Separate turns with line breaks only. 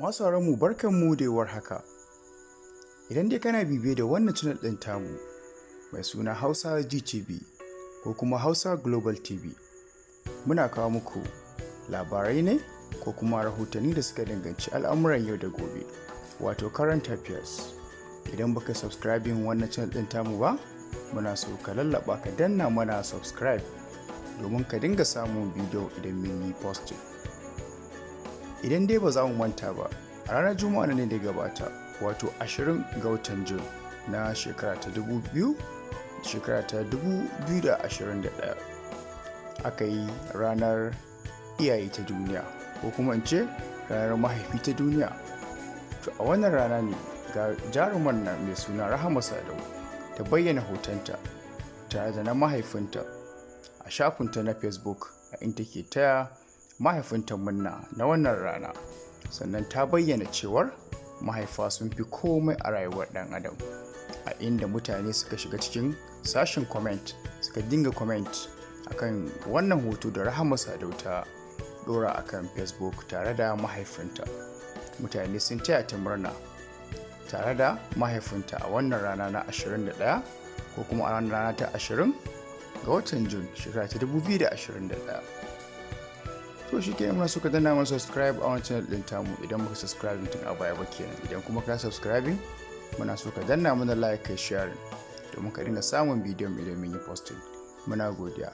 Masu mu, barkanmu da warhaka. Idan dai kana bibiye da wannan channel ɗin tamu mai suna Hausa GTV ko kuma Hausa Global TV, muna kawo muku labarai ne ko kuma rahotanni da suka danganci al'amuran yau da gobe, wato current affairs. Idan baka subscribing wannan channel ɗin tamu ba, muna so ka lallaba ka danna mana subscribe domin ka dinga samun bidiyo idan mun yi posting. Idan dai ba za mu manta ba, a ranar Juma'a ne da gabata, wato 20 ga watan June na shekara ta 2021, aka yi ranar iyaye ta duniya, ko kuma in ce ranar mahaifi ta duniya. To, a wannan rana ne ga jarumar nan mai suna Rahama Sadau ta bayyana hotonta tare da na mahaifinta a shafinta na Facebook, a inda take taya mahaifinta murna na wannan rana. Sannan ta bayyana cewar mahaifa sun fi komai a rayuwar ɗan adam, a inda mutane suka shiga cikin sashen comment suka dinga comment akan wannan hoto da Rahama Sadau ta dora akan Facebook tare da mahaifinta. Mutane sun taya ta murna tare da mahaifinta a wannan rana na 21, ko kuma a rana ta 20 ga watan June, shekara ta 2021. To, shi ke muna suka danna mana subscribe a wannan channel din tamu idan muka subscribe tun a baya ba kenan. Idan kuma ka subscribing, muna so ka danna mana like, kai sharing, domin ka dinga samun bidiyon idan mun yi posting. Muna godiya.